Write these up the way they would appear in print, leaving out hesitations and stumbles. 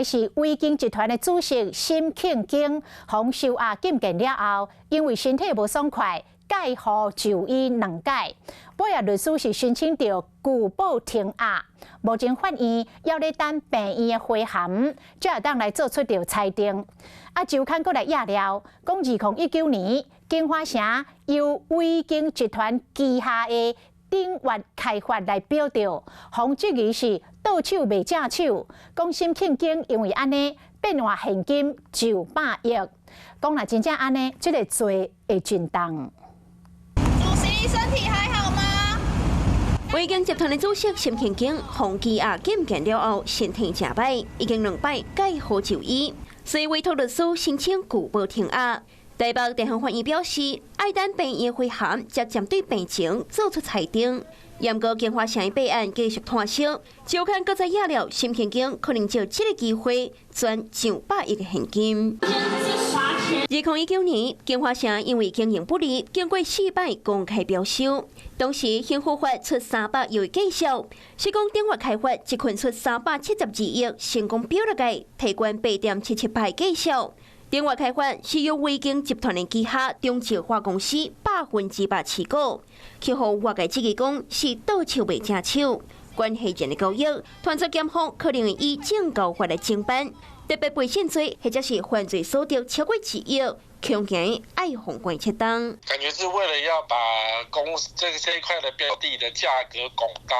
來是維京集團的主席沈慶京，予收押禁見了後，因為身體無爽快，蓋予就醫兩擺，尾仔律師是申請著具保停押，目前法院猶咧等病院的回函，才會當來做出著裁定。啊，周刊閣來揭料，講2019年京華城由維京集團旗下的鼎越開發來標著，予質疑是倒手賣正手，講沈慶京因為按呢變換現金900億，講若真正按呢，這个罪會真重。主席身體還好嗎？維京集團的主席沈慶京，予羈押禁見了後，身體誠歹，已經兩擺蓋號就醫，所以委託律師申請具保停押。台北地方法院表示，愛等病院回函，才針對病情做出裁定。毋過京華城弊案繼續拖燒，周刊閣再揭料，沈慶京可能藉這个機會賺上百億的現金。2019年，京華城因為經營不利，經過四擺公開標售，當時興富發出300億的價數，是講鼎越開發一份出372億，成功標落來，提懸8.77%價數。鼎越開發是由維京集團的旗下中石化公司100%持股，卻予外界質疑講是倒手賣正手，關係人的交易，傳出檢方可能會以證交法來偵辦，特別背信罪或者是犯罪所得超過1億，恐驚愛予關7冬。感覺是為了要把公司這個這一塊的標的的價格拱高，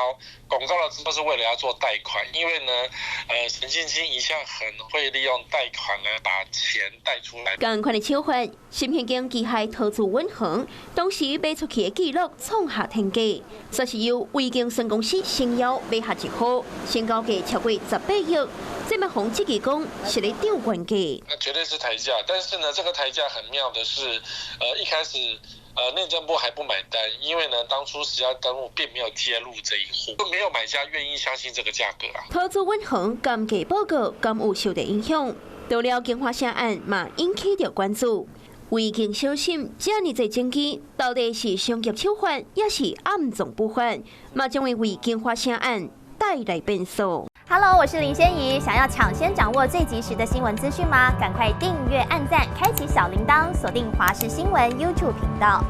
拱高了之後是為了要做貸款，因為呢，沈慶京一向很會利用貸款來把錢貸出來。仝款的手法，沈慶京旗下投資穩恆，當時賣出去的記錄創下天價，說是由維京孫公司承邀買下一戶，成交價超過18億，這嘛予質疑講是咧漲原價。那絕對是抬價，但是呢，這個抬價很妙的是，一開始，內政部還不買單，因為呢，當初實價登錄並沒有揭露這一戶，就沒有買家願意相信這個價格啊。投資穩恆鑑價報告敢有受到影響？到了京華城案嘛引起著關注。維京小沈遮爾濟證據，到底是商業手法，抑是暗藏不法？嘛將會為京華城案帶來變數。 Hello，我是林仙怡。想要搶先掌握最及時的新聞資訊嗎？趕快訂閱、按讚、開啟小鈴鐺，鎖定華視新聞 YouTube 頻道。